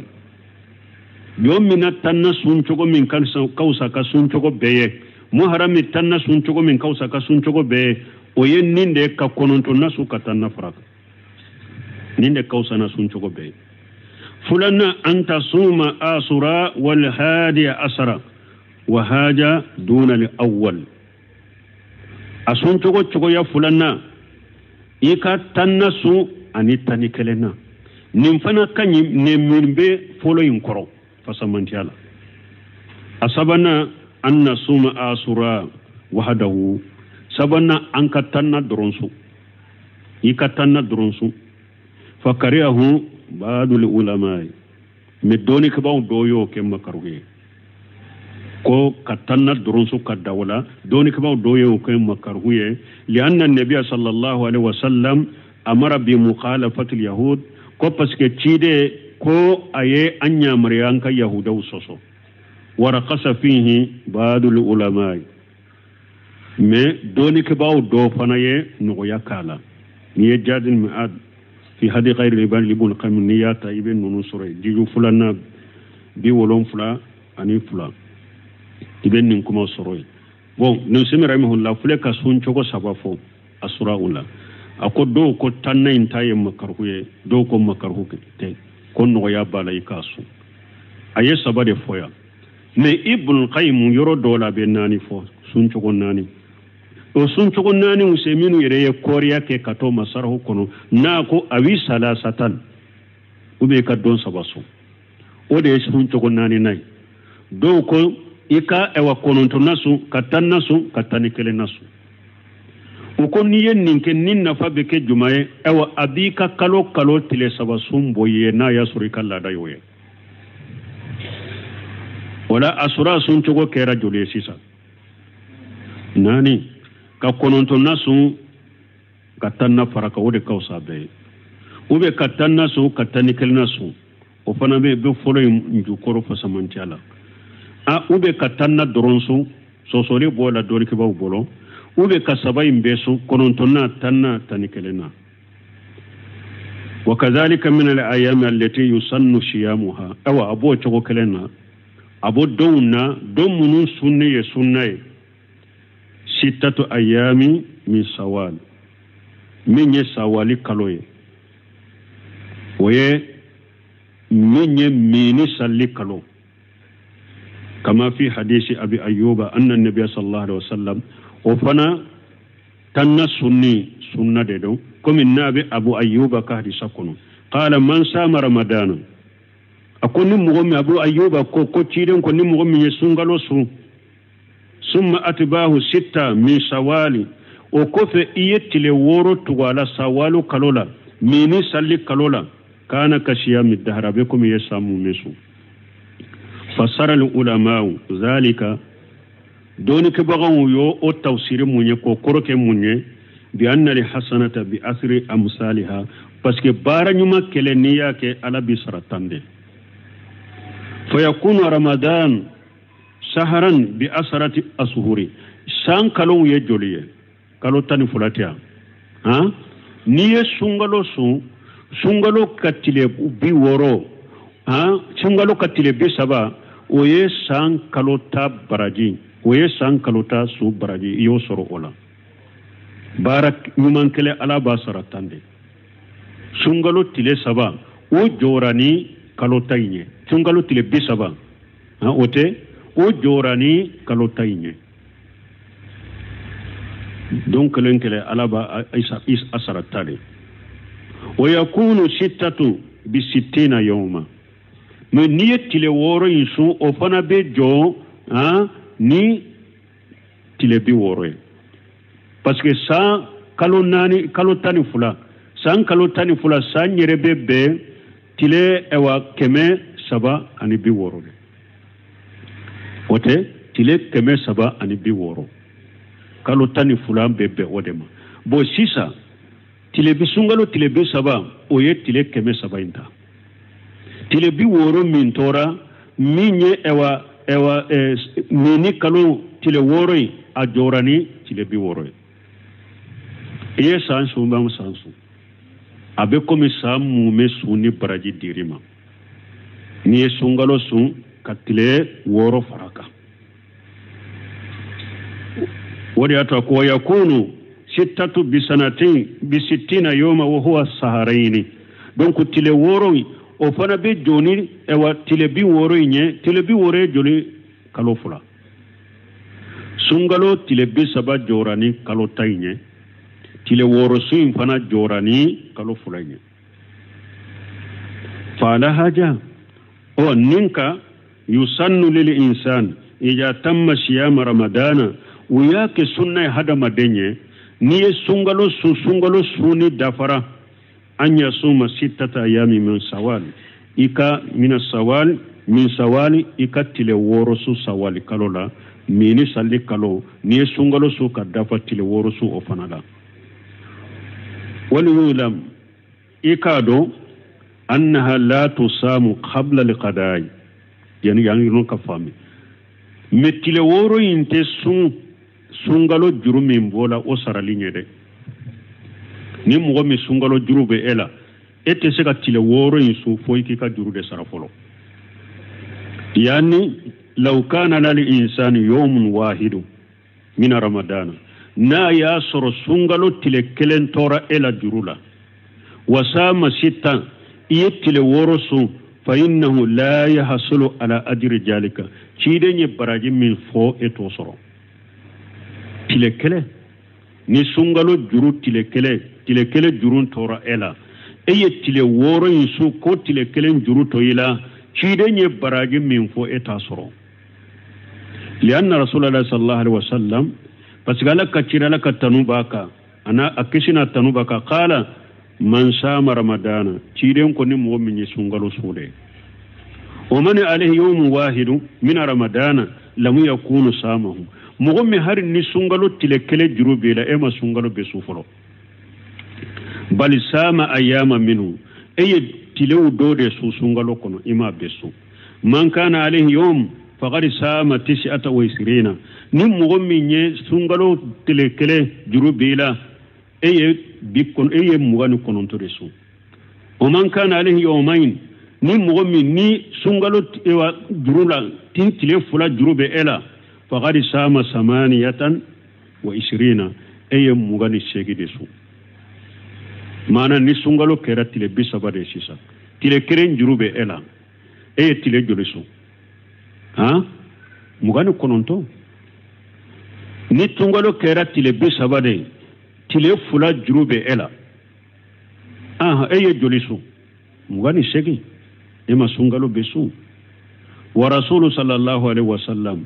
Speaker 2: jɔn min na tanna sun cogo min ka fisa ka sun cogo bɛɛ ye, muharami tanna sun cogo min ka fisa ka sun cogo bɛɛ ye, o ye nin de ka kɔnɔntɔnna sun ka tanna fara kan, nin de ka fisa na sun cogo bɛɛ ye. Filanan, an tasuma asura wal hadiya asara wa haja duna al awwal. A sun cogo cogoya filanan, i ka tanna sun ani 11nan, nin fana ka ɲi nin min bɛ fɔlɔ in kɔrɔ fasamantiya la. A sabanan, an nasuma asura wahadahu, sabanan an ka tanna dɔrɔn sun, i ka tanna dɔrɔn sun. Fakariyahu baadul ulama, mais dɔnnikɛbaaw dɔw y'o kɛ makaru ye, ko ka tanna dɔrɔn sun ka da o la, dɔnnikɛbaaw dɔw y'o kɛ makaruhu ye. Lianna nabiya sallallahu alaihi wasallam amara bi mukhalafati yahud, ko parce que ciden ko a ye an yamaruya an ka yahudaw sɔsɔ. Warakasa fihi baadul ulama, mais dɔnnikɛbaaw dɔw fana ye nɔgɔya k'a la. N'i ye Jadil Mi'ad fi hadi khayri ibad ibn Qayyim, n'i y'a ta i bɛ ninnu sɔrɔ yen, jiju filanan 72 i bɛ nin kuma sɔrɔ yen. Bon, Nusimi rahimahullah filɛ ka sun cogo 3 fɔ asura o la. A ko dɔw ko tanna in ta ye makaruhu ye, dɔw ko makaruhu tɛ, ko nɔgɔya b'a la i k'a sun. A ye 3 de fɔ yan, mais Ibn Qayyim yɔrɔ dɔw la a bɛ 4 fɔ, sun cogo 4. O sun cogo 4 se minnu yɛrɛ ye kɔriya kɛ ka t'o ma sarahu kɔnɔ, n'a ko awi salasatan, ou bien i ka don 3 sun, o de ye sun cogo 4nan ye. Dɔw ko i ka ɛwa kɔnɔntɔnna sun ka tanna sun ka 11nan sun. U ko n'i ye nin kɛ, nin nafa bɛ kɛ jumɛn ye? Ɛwa, a b'i ka kalo kalo tile 3 sun bɔ i ye, n'a y'a sɔrɔ i ka laada y'o ye. O la asura sun cogo kɛra joli ye sisan? 4. Ka kɔnɔntɔnna sun ka tanna fara kan, o de ka fisa bɛɛ ye. Ou bien ka tanna sun ka 11nan sun, o fana bɛ fɔlɔ in jukɔrɔ fasamantiya la. A ou bien ka tanna dɔrɔn sun, sɔsɔli b'o la dɔnnikɛbaaw bolo. Ou bien ka saba in bɛɛ sun, kɔnɔntɔnnan, tannan, 11nan. Wa kazalika min al-ayami allati yusannu siyamuha. Awa a b'o cogo kelen na, a b'o donw na, don minnu sunni ye sunna ye. Sittatu ayami min sawal, min ye sawali kalo ye, o ye min ye mini salli kalo. Kama fi hadisi abi ayyuba anna nabiya sallallahu alaihi wasallam, o fana tanna sunni sunna de don, komi n'a bɛ abu ayyuba ka hadisa kɔnɔ. Qala man sama ramadana, a ko ni mɔgɔ min, abu ayyuba ko ko ciden ko ni mɔgɔ min ye sunkalo sun, summa atbahu sitta min sawali, o kɔfɛ i ye tile 6 tugu a la sawalu kalo la, mini salli kalo la, kana ka siyami dahara, a bɛ komi i ye san mun min sun. Fasara al ulamau zalika, dɔnnikɛbagaw y'o o tafsiri mun ye, k'o kɔrɔ kɛ mun ye, bi anna li hasanata bi asri amsaliha, parce que baara ɲuman kɛlɛ n'i y'a kɛ ala b'i sara tan de. Fayakunu ramadan saharan bi asrati asuhuri, san kalow ye joli ye? Kalo 12 tɛ yan. Han, n'i ye sunkalo sun, sunkalo ka tile 60, han, sunkalo ka tile 30, o ye san kalo 10 baraji, o ye san kalo 10 su baraji, i y'o sɔrɔ o la. Baara ɲuman kɛlɛ ala b'a sara tan de. Sunkalo tile 3 o jɔra ni kalo 10 in ye, sunkalo tile 30, han, o tɛ, o jɔra ni kalo 10 in ye. Don kelen kelen ala b'a a sara tan de. O yakunu sittatu bi sittina yawma, mais n'i ye tile 6 in sun, o fana bɛ jɔ, han, ni tile 60 ye. Parce que san kalo 4, kalo 12, san kalo 12, san yɛrɛ bɛ bɛn tile ɛwa 360 de. O tɛ tile 360, kalo 12 bɛ bɛn o de ma. Bon sisan tile bi sunkalo tile 30, o ye tile 300 in ta. Tile 60 min tora, min ye ɛwa ɛwa mini kalo tile 6 in, a jɔra ni tile 60 ye. I ye san sun bɛ san sun, a bɛ komi san mun bɛ sun ni baraji dir'i ma. N'i ye sunkalo sun ka tile 6 fara kan, o de y'a to a ko yakunu sittatu bisanatin bisittina yawma wa huwa saharaini. Donc tile 6 in, o fana bɛ jɔ ni ɛwa tile 60 in ye. Tile 60 ye joli? Kalo 2. Sunkalo tile 30 jɔra ni kalo 10 in ye, tile 6 sun in fana jɔra ni kalo 2 in ye. Fala haja o ninka yusannu lil insan ija tamma siyama ramadana, u y'a kɛ sunna ye hadamaden ye, n'i ye sunkalo sun, sunkalo sunni dafara, an yasuma sittata ayami min sawal, i ka mina sawal min sawali, i ka tile 6 sun sawali kalo la, mini salli kalo, n'i ye sunkalo sun ka dafa tile 6 sun o fana la. Wal yulam, i k'a dɔn annaha la tusamu qabla alqada'i, yani yan ka faamu. Mais tile 6 in tɛ sun sunkalo juru min bɔla o sarali ɲɛ dɛ. Ni mɔgɔ min sunkalo juru bɛ e la, e tɛ se ka tile 6 in sun fo i k'i ka juru de sara fɔlɔ. Yani law kana lil insani yawmun wahidu min ramadana, n'a y'a sɔrɔ sunkalo tile 1 tora e la juru la, wasama sittan, i ye tile 6 sun, fa innahu la yahsulu ala ajri jalika, ciden ye baraji min fɔ e t'o sɔrɔ. Tile 1 ni sunkalo juru tile 1, tile 1 juru tora e la, e ye tile 6 in sun ko tile 1 juru to i la, ciden ye baraji min fɔ e t'a sɔrɔ. Lianna rasulallah sallallahu alaihi wasallam, parce que ala ka cira, ala ka tanu b'a kan, ana a kisi n'a tanu b'a kan, qala man sama ramadana, ciden ko ni mɔgɔ min ye sunkalo sun dɛ, o man alayhi yawmun wahidu min ramadana lam yakunu samahu, mɔgɔ min hari ni sunkalo tile 1 juru b'i la, e ma sunkalo bɛ sun fɔlɔ, bali sama ayama minhu, e ye tilew dɔ de sun sunkalo kɔnɔ, i m'a bɛɛ sun. Man kana alayhi yawm faqad sama tis'ata wa isrina ni mɔgɔ min ye sunkalo tile kelen juru b'i la e ye bi e ye 29 de sun o man kana alayhi yawmayn ni mɔgɔ min ni sunkalo juru la tin tile 2 juru bɛ e la faqad sama samaniyatan wa isrina e ye 28 de sun maana ni sunkalo kɛra tile 30 de sisan tile 1 juru bɛ e la e ye tile joli sun han 29 ni sunkalo kɛra tile 30 de tile 2 juru bɛ e la e ye joli sun 28 e ma sunkalo bɛ sun wa rasulu sallallahu alaihi wasallam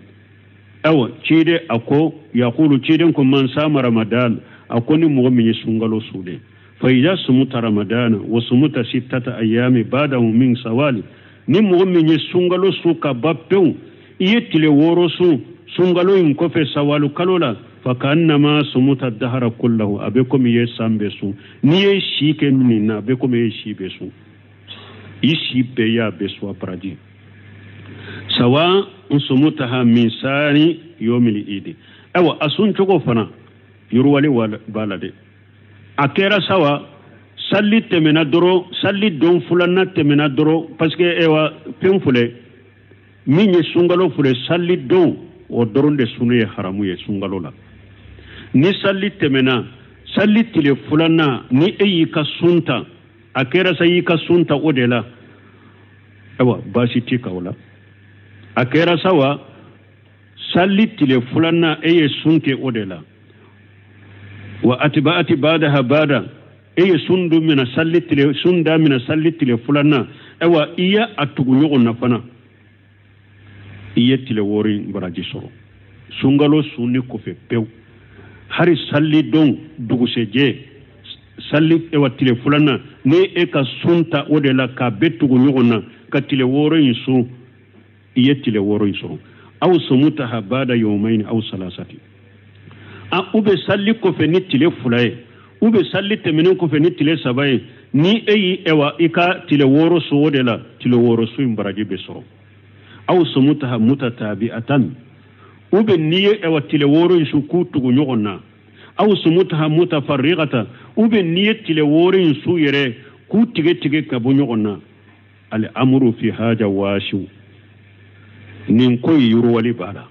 Speaker 2: awa ciden a ko yaqulu ciden ko man sama ramadan a ko ni mɔgɔ min ye sunkalo sun de fa iza sumuta ramadana wa sumuta sittata ayami badahu min sawali ni mɔgɔ min ye sunkalo sun ka ban pewu i ye tile 6 sun sunkalo in kɔfɛ sawalu kalo la fa ka'annama sumuta dahara kullahu a bɛ komi i ye san bɛɛ sun n'i ye si kɛ nin na a bɛ komi i ye si bɛɛ sun i si bɛɛ y'a bɛɛ sun a baraji sawa sumutaha min sani yomil idi ayiwa a sun cogo fana yiriwali b'a la dɛ a kɛra sawa salli tɛmɛna dɔrɔn salli don filanan tɛmɛna dɔrɔn parce que ayiwa fɛn filɛ min ye sunkalo filɛ salli don o dɔrɔn de sunu ye haramu ye sunkalo la ni salli tɛmɛna salli tile filanan ni e y'i ka sun ta a kɛra sa y'i ka sun ta o de la ayiwa baasi t'i kan o la a kɛra sa wa salli tile filanan e ye sun kɛ o de la wa atiba'ati badaha bada e ye sun dun mina salli tile sun da mina salli tile filanan ayiwa i ye a tugu ɲɔgɔn na fana i ye tile 6 in baraji sɔrɔ sunkalo sunni kɔfɛ pewu hari salli don dugusɛjɛ salli ewa tile filanan ni e ka sun ta o de la k'a bɛɛ tugu ɲɔgɔn na ka tile 6 in sun i ye tile 6 in sɔrɔ aw sumutaha bada yawmayni aw salasati a u bɛ salli kɔfɛ ni tile 2 ye u bɛ salli tɛmɛnen kɔfɛ ni tile 3 ye ni e y'i ewa i ka tile 6 sun o de la tile 6 sun in baraji bɛ sɔrɔ aw sumutaha mutatabi'atan u bɛ n'i ye ewa tile 6 in sun k'u tugu ɲɔgɔn na aw sumutaha mutafarriqatan u bɛ n'i ye tile 6 in sun yɛrɛ k'u tigɛ tigɛ ka bɔ ɲɔgɔn na al amru fi haja wasiu nin ko in yiriwali b'a la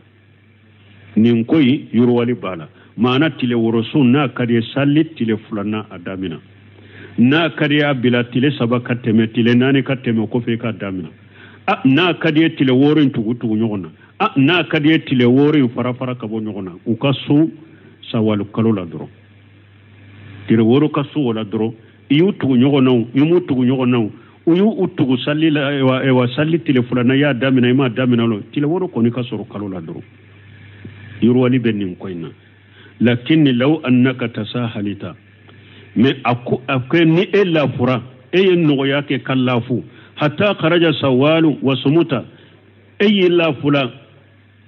Speaker 2: nin ko in yiriwali b'a la maana tile 6 sun n'a ka di ye salli tile 2nan a damina n'a ka di ye a bila tile 3 ka tɛmɛ tile 4 ka tɛmɛ kɔfɛ i k'a damina a n'a ka di ye tile 6 in tugu tugu ɲɔgɔn na a n'a ka di ye tile 6 in fara fara ka bɔ ɲɔgɔn na u ka sun sawalu kalo la dɔrɔn tile 6 ka sun o la dɔrɔn i y'u tugu ɲɔgɔn na o i m'u tugu ɲɔgɔn na o u y'u tugu salli la ewa salli tile 2nan i y'a daminɛ i m'a daminɛ o tile 6 kɔni ka sɔrɔ kalo la dɔrɔn yiriwali bɛ nin ko in na lakinni law annaka tasahalita mais a ko ni e lafura e ye nɔgɔya kɛ ka lafu hatta kharaja sawalu wa sumuta e y'i lafula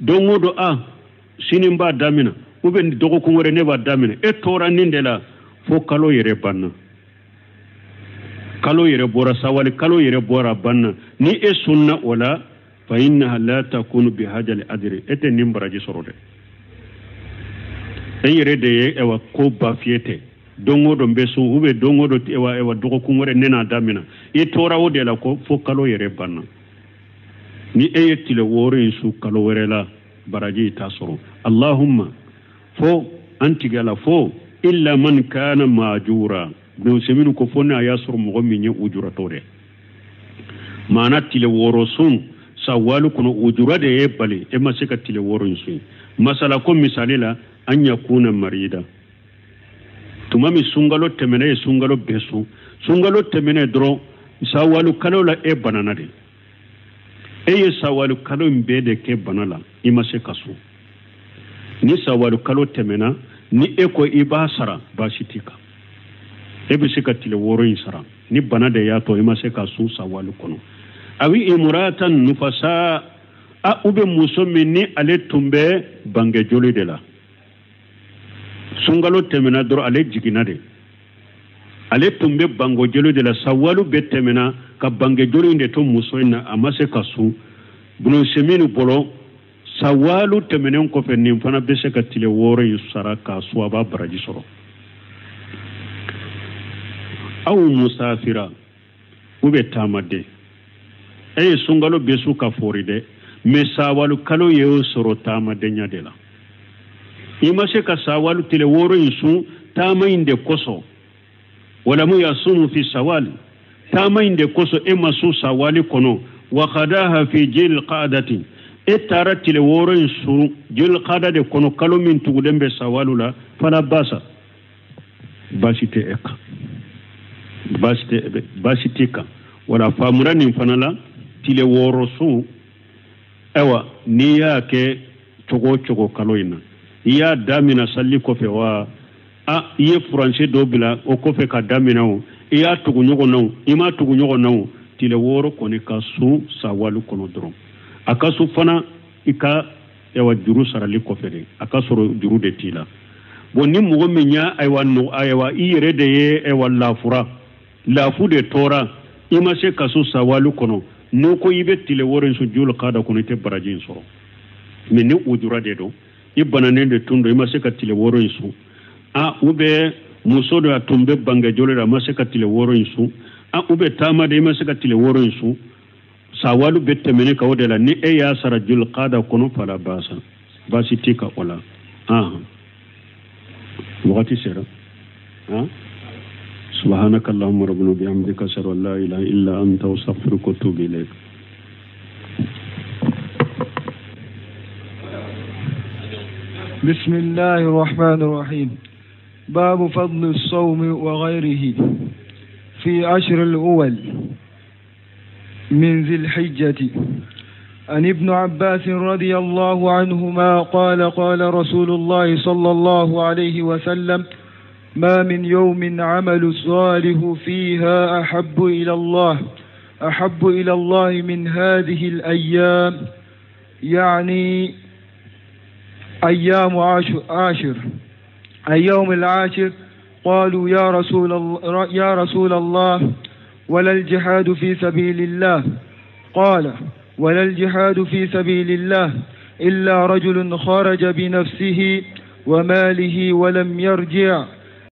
Speaker 2: don o don a sini n b'a daminɛ ou bien dɔgɔkun wɛrɛ ne b'a daminɛ e tora nin de la fo kalo yɛrɛ banna kalo yɛrɛ bɔra sawali kalo yɛrɛ bɔra banna ni e sunna o la fa innaha la takunu bihajali ajri e tɛ nin baraji sɔrɔ dɛ e yɛrɛ de ye ewa ko ba fiyɛ tɛ don o don bɛ sun ou bien don o don ewa dɔgɔkun wɛrɛ ne n'a daminɛ i tora o de la ko fo kalo yɛrɛ banna ni e ye tile 6 in sun kalo wɛrɛ la baraji t'a sɔrɔ allahumma fo an tigɛ la fo illa man kana majura Ibn ko fo n'a y'a sɔrɔ mɔgɔ min ye ujuratɔ dɛ maana tile 6 sun sawalu kɔnɔ ujura de ye bali e ma se ka tile 6 in sun masala ko misali la an yakuna marida tuma min sunkalo tɛmɛnen ye sunkalo bɛɛ sun sunkalo tɛmɛnen dɔrɔn sawalu kalo la e banana de e ye sawalu kalo in bɛɛ de kɛ bana la i ma se ka sun ni sawalu kalo tɛmɛna ni e ko i b'a sara baasi t'i kan e bɛ se ka tile 6 in sara ni bana de y'a to i ma se ka sun sawalu kɔnɔ awi imuratan nufasa a u bɛ muso min ni ale tun bɛ bange joli de la sunkalo tɛmɛna dɔrɔn ale jiginna de ale tun bɛ bango joli de la sawalu bɛɛ tɛmɛna ka bange joli in de to muso in na a ma se ka sun Ibn Usaymin bolo Sawalu tɛmɛnen kɔfɛ nin fana bɛ se ka tile 6 in sara k'a sun, a b'a baraji sɔrɔ. Aw musafira u bɛ taamaden, e ye sunkalo bɛ su ka fori dɛ, mɛ sawalu kalo ye o sɔrɔ taamadenya de la. I ma se ka sawalu tile 6 in sun taama in de kosɔn, walamu yasumu fi sawali, taama in de kosɔn e ma sun sawali kɔnɔ. Wa qadaha fi jil qadati, e taara tile 6 in sun jil qada de kɔnɔ, kalo min tugulen bɛ sawalu la, fala basa, baasi tɛ e kan, baasi t'i kan. Wala faamura nin fana la, tile 6 sun, ayiwa n'i y'a kɛ cogo o cogo kalo in na, i y'a damina sali kɔfɛ wa, a i ye furancɛ dɔ bila o kɔfɛ ka damina o, i y'a tugu ɲɔgɔn na o, i m'a tugu ɲɔgɔn na o, tile 6 kɔni ka sun sawalu kɔnɔ dɔrɔn. A ka sun fana i ka ayiwa juru sarali kɔfɛ de, a ka sɔrɔ juru de t'i la. Bon ni mɔgɔ min y'a ayiwa nɔ, ayiwa i yɛrɛ de ye ayiwa lafura, lafu de tora, i ma se ka sun sawalu kɔnɔ, n'o ko i bɛ tile 6 in sun julu kada kɔnɔ, i tɛ baraji in sɔrɔ. Mɛ ni ujura de don, i bananen de tun don, i ma se ka tile 6 in sun, a u bɛ muso dɔ a tun bɛ bange joli la, a ma se ka tile 6 in sun, a u bɛ taama de, i ma se ka tile 6 in sun, sawalu bɛ tɛmɛnen ka o de la, ni e y'a sara julu kada kɔnɔ, fala basa, baasi t'i kan o la. Wagati sera. سبحانك اللهم ربنا وبحمدك، أشهد أن لا إله إلا أنت، أستغفرك وأتوب إليك.
Speaker 1: بسم الله الرحمن الرحيم. باب فضل الصوم وغيره في عشر الأول من ذي الحجة. عن ابن عباس رضي الله عنهما قال: قال رسول الله صلى الله عليه وسلم: ما من يوم عمل الصالح فيها أحب إلى الله من هذه الأيام، يعني أيام عاشر، أيام العاشر. قالوا: يا رسول الله، ولا الجهاد في سبيل الله؟ قال: ولا الجهاد في سبيل الله إلا رجل خرج بنفسه وماله ولم يرجع